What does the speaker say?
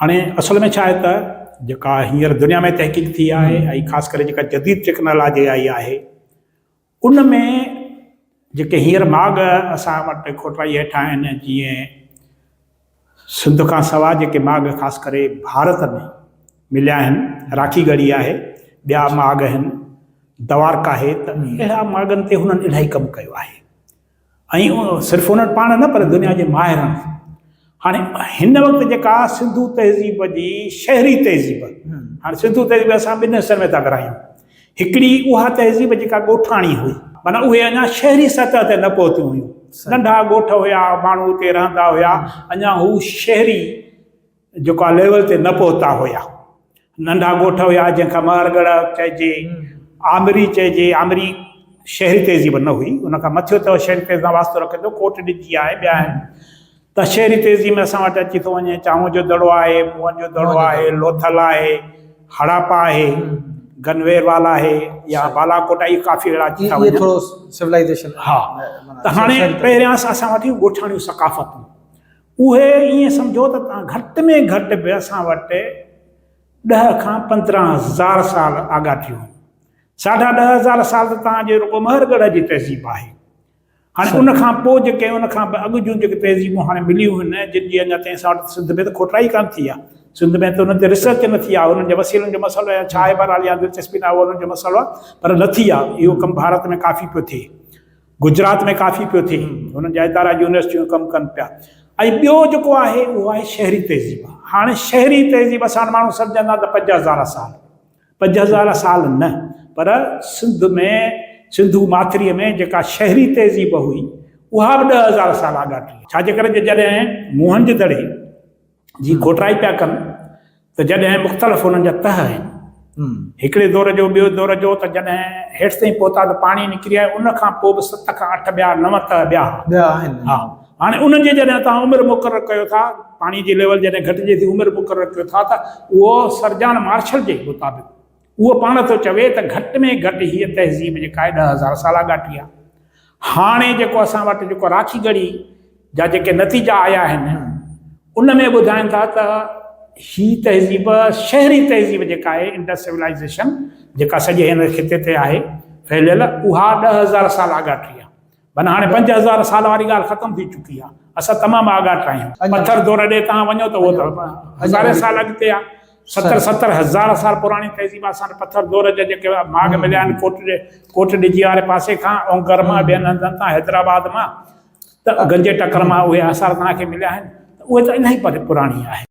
هاڻي اصل ۾ ڇا آهي ته جيڪا هينئر دنيا ۾ تحقيق ٿي آهي ۽ خاص ڪري جيڪا جديد ٽيڪنالاجي آئي آهي ان ۾ جيڪي هينئر ماڳ اسان وٽ کوٽرائي هيٺ آهن جيئن سنڌ کان سوا جيڪي ماڳ خاص ڪري ڀارت ۾ مليا آهن راکي ڳڙهي آهي ٻيا ماڳ آهن دوارڪا آهي ته اهڙا ماڳن تي هنن الاهي ڪم ڪيو آهي ۽ صرف انهن پاڻ نه پر دنيا جي ماهرن هاڻي هن وقت جيڪا سنڌو تهذيب جي شهري تهذيب هاڻي سنڌو تهذيب اسان ٻن حصن ۾ ٿا ورهايون هڪڙي اها تهذيب جيڪا ڳوٺاڻي هئي، معنيٰ اهي اڃا شهري سطح تي نه پهتيون هيون. ننڍا ڳوٺ هيا، ماڻهو اتي رهندا هيا، اڃا هو شهري جيڪو آهي ليول تي نه پهتا هيا. ننڍا ڳوٺ هيا جنهن کان مهرڳڙهه چئجي، آمري چئجي، آمري شهري تهذيب نه هئي، ان کان مٿيون ته شهري تهذيب سان واسطو رکي ٿو، ڪوٽ ڏجي آهي، ٻيا آهن. ته شهري تيزي ۾ اسان وٽ اچي ٿو وڃي، چانهون جو دڙو آهي، موهن جو دڙو آهي، لوٿل آهي، هڙاپا آهي، گنويروال آهي يا بالاڪوٽ آهي، اهي ڪافي اهڙا اچي ٿا وڃن. ٿورو سولائيزيشن ها ته هاڻي پهريان اسان وٽ هيون ڳوٺاڻيون ثقافتون، اهي ائين سمجهو ته تان گهٽ ۾ گهٽ به اسان وٽ 10 کان 15 هزار سال آڳاٽيون هيون. ساڍا 10,000 سال ته تان جي رڳو مهرڳڙهه جي تهذيب آهي. هاڻي ان کان پوء جيڪي ان کان به اڳ جون جيڪي تهذيبون هاڻي مليون هن جن جي اڃا تائين اسان وٽ سنڌ ۾ ته کوٽرائي ڪانه ٿي آهي. سنڌ ۾ ته انهن تي ريسرچ نه ٿي آهي انهن جي وسيلن جو مسئلو يا ڇا آهي بهرحال يا دلچسپي نه آهي اهو انهن جو مسئلو آهي پر نه ٿي آهي اهو ڪم ڀارت ۾ ڪافي پيو ٿئي گجرات ۾ ڪافي پيو ٿئي انهن جا ادارا يونيورسٽيون ڪم ڪن پيا ۽ ٻيو جيڪو آهي اهو آهي شهري تهذيب هاڻي شهري تهذيب اسان وٽ ماڻهو سمجهندا ته 5000 سال 5000 سال نه پر سنڌ ۾ سنڌو ماٿريء ۾ جيڪا شهري تهذيب هئي اها به 10,000 سال آڳاٽي آهي. ڇا جي ڪري جو جڏهن موهن جي دڙي جي کوٽرائي پيا ڪن ته جڏهن مختلف انهن جا تهه آهن هڪڙي دور جو ٻيو دور جو ته جڏهن هيٺ تائين پهتا ته پاڻي نڪري آيو ان کان پوء به ست کان اٺ ٻيا نو تهه ٻيا ٻيا آهن. ها هاڻي انهن جي جڏهن توهان عمر مقرر ڪيو ٿا، پاڻي جي ليول جڏهن گهٽجي ٿي عمر مقرر ڪيو ٿا ته اهو سرجان مارشل جي مطابق اهو پاڻ ٿو چوي ته گهٽ ۾ گهٽ هيء تهذيب جيڪا آهي 10,000 سال آڳاٽي آهي. هاڻي جيڪو اسان وٽ جيڪو راکي ڳڙهي جا جيڪي نتيجا آيا آهن ان ۾ ٻڌائين ٿا ته هي تهذيب شهري تهذيب جيڪا آهي انڊس سولائيزيشن جيڪا سڄي هن خطي تي آهي ڦهليل اها 10,000 سال آڳاٽي آهي. معنيٰ هاڻي 5000 سال واري ڳالهه ختم ٿي چڪي آهي. اسان تمام آڳاٽا آهيون. پٿر دور ڏي توهان وڃو ته اهو ته هزارين سال اڳتي آهي. ستر ستر هزار سال پراڻي تهذيب آهي. اسان وٽ پٿر دور جا جيڪي ماڳ مليا آهن ڪوٽ ڪوٽ ڏجي واري پاسي کان اونگر مان ٻين هنڌن تان حيدرآباد مان ته گنجي ٽڪر مان اهي آثار توهان کي مليا آهن ته اهي ته الاهي پراڻي آهي.